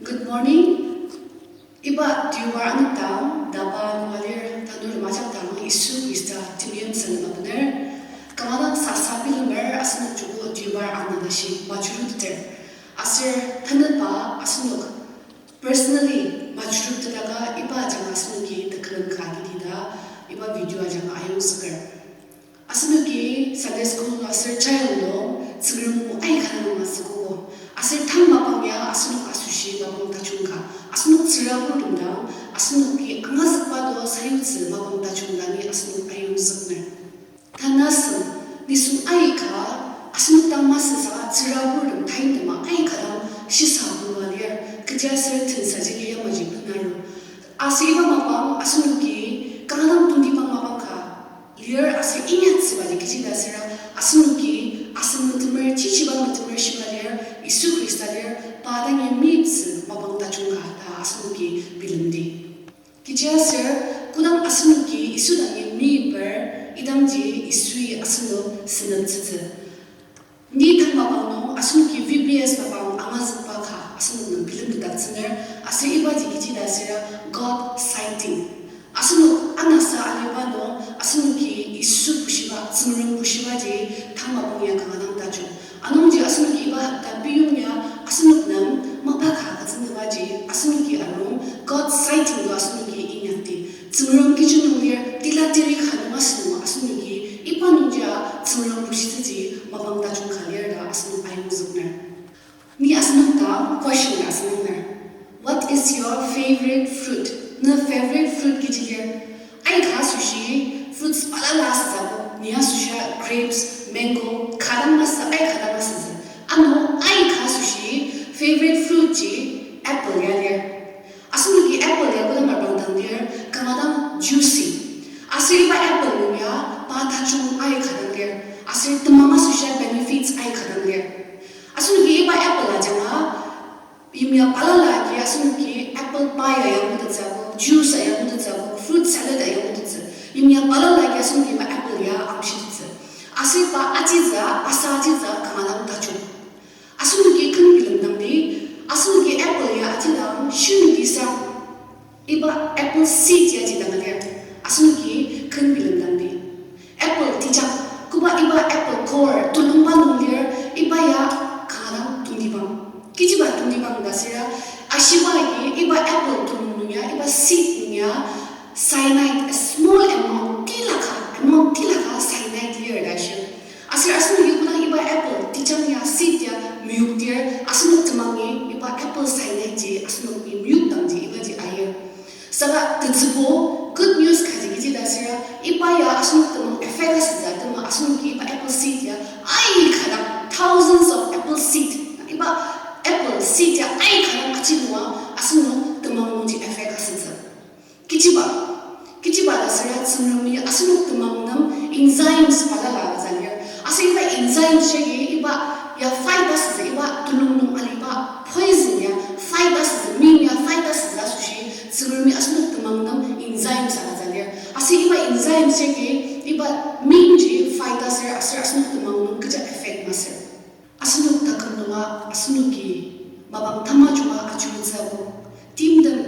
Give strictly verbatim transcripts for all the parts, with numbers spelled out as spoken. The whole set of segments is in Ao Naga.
Good morning. Iba deobar anepdang, DABA nunga lir tanurtem ajak dang Yisu Khrista temeim salem abener. Kanga dang sasa bilemer asenok joko deobar ana tashi majuruteter. Aser tanetba asenok personally majurutetaka iba ajanga asenoki tekülem ka agidi ta iba video ajanga ayongzüker. Asenoki Sunday school aser child nung Tsüngrem o aika dang masüogo. Aser tang mapang ya asenok asoshi mapang tajung ka. Asenok tsüraburtem dang, asenoki angazükba to sayutsü mapang tajung ka ni asenok ayongzükner. Tanasem, nisung aika, asenok dang masü saka tsüraburtem taitema aika dang shisa bulua lir, kechiaser tensa jagi yamaji benaru. Aser iba mapang asenoki kanga dang tongtibang mapang ka lir aser inyatsübaji kechi ta süra, asenoki asen metemer, chichiba metemer shiba lir, Yisu Khrista lir, pa dangi meyiptsü mapang tajung ka ta asenoki bilemdi. Kechiaser, kodang asenoki Yisu dangi meyiper, idangji Yisui asenok seneptsütsü. Ni tang mapang nung asenoki V B S mapang angazükba ka asenok nem bilemtetdaktsüner, aser ibaji kechi ta süra God sighting. Asenok anasa aliba nung asenoki Yisu bushiba, Tsüngrem bushibaji tang mapang ya kanga dang tajung. Anungji asenoki iba hopta piyong ya asenok nem mapa ka agütsünebaji asenoki arung, God sighting to asenoki inyakdi. Tsüngrem kechi nung lir, tila teri ka nung asünung asenoki iba nungjia Tsüngrem bushitsüji mapang tajung ka lir ta asenok ayongzükner. Ni asenok dang question ka asüngdangner. What is your favorite fruit? Ne favorite fruit kechi lir? Aika asoshi fruits balala asütsübo, ni asoshi grapes, mango, ka dang masü, aika dang asütsü. Ano aika asoshi favorite fruit ji apple ya lir. Asenoki apple ya kodang mapang dang lir, kanga dang juicy. Aser iba apple nung ya pa tajung aika dang lir. Aser temang asoshi benefits aika dang lir. Asenoki iba apple ajanga, yimya balala agi asenoki apple pie ya ngutettsü akok, juice ya ngutettsü akok, fruit salad ya ngutettsü. Yimya balala agi asenoki iba apple ya amshitettsü. Aser pa ajitsü, asa ajitsü kanga dang tajung. Asenoki ken bilemdangdi, asenoki apple ya ajidang shimidisa, iba apple seed ya jidang lir. Asenoki ken bilemdangdi. Apple tejang, koba iba apple core tulungba nung lir, iba ya kanga dang tongtibang. Kechiba tongtibang ta süra, ashiba agi iba apple tulung nung ya, iba seed nung ya, cyanide, a small amount, tilaka, amount tilaka cyanide lir ta shir. Aser asenoki kodang iba apple tejang ya seed ya meyokdir, asenok temangi iba apple cyanide ji asenok ni meyokdangji ibaji ayir. Saka tetsübo, good news kaji kechi ta süra, iba ya asenok temang affect asütsü atema asenoki iba apple seed ya aika dang, thousands of apple seed, iba apple seed ya aika dang aji nunga asenok temang nungji affect asütsü. Kechiba, kechiba ta süra Tsüngremi asenok temang nem enzymes balala agütsü lir. Aser iba enzymes jagi iba ya fight asütsü, iba tulung nung aliba poison ya fight asütsü, mim ya fight asütsü asoshi Tsüngremi asenok temang nem enzymes agütsü lir. Aser iba enzymes jagi iba mim ji fight aser, aser asenok temang nung kecha affect masür. Asenok taküm nunga asenoki mapang tamajunga ajurutsü akok. Timtem,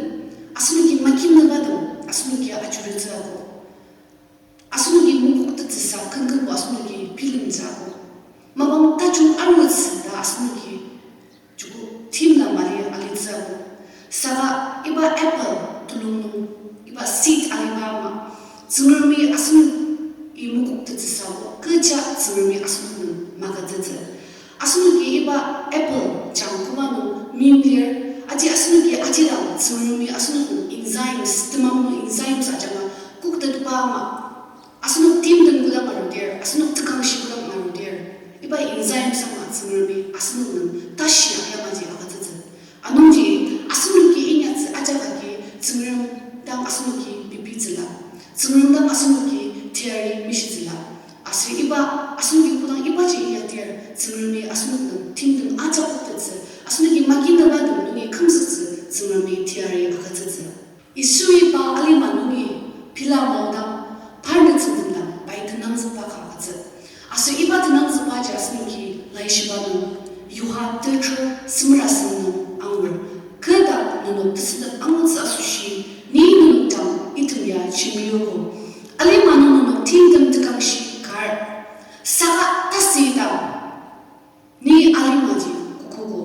asenoki makinübatem asenoki ajurutsü akok. Asenoki mokoktettsüsa kenkenbo asenoki bilemtsü akok. Mapang tajung arutsü ta asenoki joko timla mali alitsü akok. Saka iba apple tulung nung iba seed aliba ama, Tsüngremi asenoki mokoktettsüsa akok, kecha Tsüngremi asenok nem magütsütsü. Asenoki iba apple jang koba nung mim lir, aji asenoki ajidang Tsüngremi asenok nem enzymes, temang nung enzymes ajanga koktetba ama, asenok timtem kodang arudir, asenok tekangshi kodang arudir, iba enzymes ama Tsüngremi asenok nem tashi yamaji agütsütsü. Anungji asenoki inyatsü ajak agi Tsüngrem dang asenoki bibitsüla, Tsüngrem dang asenoki teyari mishitsüla. Aser iba asenoki kodang ibaji inyadir, Tsüngremi asenok nem timtem ajak koktettsü, asenoki makinübatem nungi kümzüktsü Tsüngremi teyari agütsütsü. Yisui pa alima nungi pela maodang, parnok tsüngdang pai tenangzükba ka agütsü. tesünep angutsü asoshi, ni nenok dang item ya jembiyogo. Alima nung nenok timtem tekangshi kar. Saka tasüdang ni alimaji kokogo.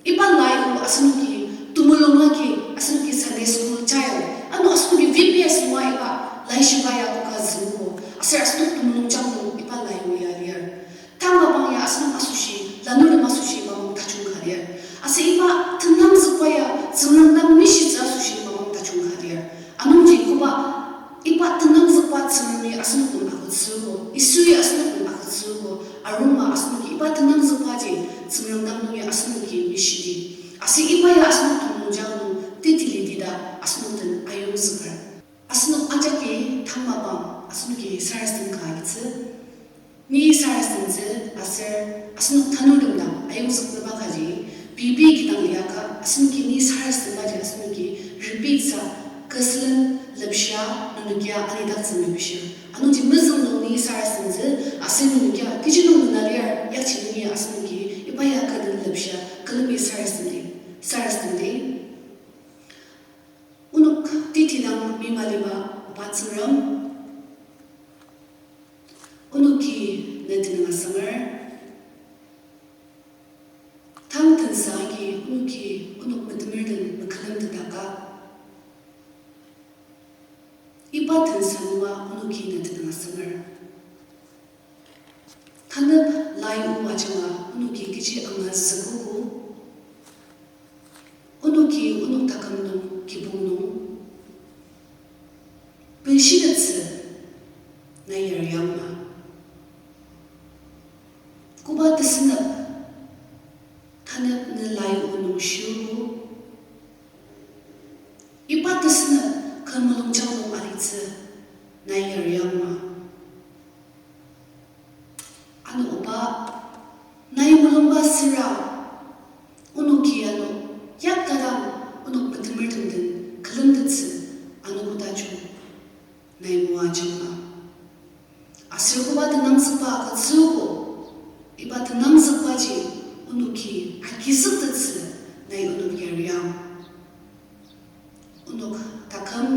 Iba lai o asenoki temulung agi, asenoki Sunday school child, ano asenoki V B S nunga iba laishiba ya koka zülugo. Aser asenok temulungjang nung iba lai o ya lir. Tang mapang ya asenok asoshi, lanurtem asoshi mapang tajung ka lir. Aser iba tenangzükba ya Tsüngrem dang mishitsü asoshi mapang tajung ka lir. Anungji koba iba tenangzükba Tsüngremi asenok nem agütsüogo, Yisui asenok nem agütsüogo, arungma asenoki iba tenangzükbaji Tsüngrem dang nungi asenoki mishidi. Aser iba ya asenok temulungjang nung titili tita asenok den ayongzüker. Asenok ajaki tang mapang asenoki sarasadem ka agitsü. Ni sarasademtsü aser asenok tanurtem dang ayongzükba kaji, pei pei kidang liaka asenoki ni sarasadembaji asenoki repeat sa, kü sülen lepshia, nenokia anidaktsü mepishir. Anungji mezüng nung ni sarasademtsü aser nenokia kechi nung nena lir yaji nungi asenoki iba ya kü den lepshia, külemi sarasademdi, sarasademdi. Onok titidang mima liba oba Tsüngrem, onoki ne tenüng asanger. Tang tensa agi onoki onok metemer den mekülemtetaka. Iba tensa nunga onoki ne tenüng asanger. Tanep lai o ajanga onoki kechi angazükogo. Onoki onok taküm nung kibong nung benshitetsü nai yariangma. Koba tesünep tanep ne lai o nung shiogo. Iba tesünep kü mulungjang nung alitsü nai yariangma. Ano oba, nai mulungba süra, onoki ano yakta dang onok metemertem den külemtettsü ano kotaju nai moajangma. Aser koba tenangzükba agütsüogo, iba tenangzükbaji onoki agizüktettsü nai onok yariang. Onok taküm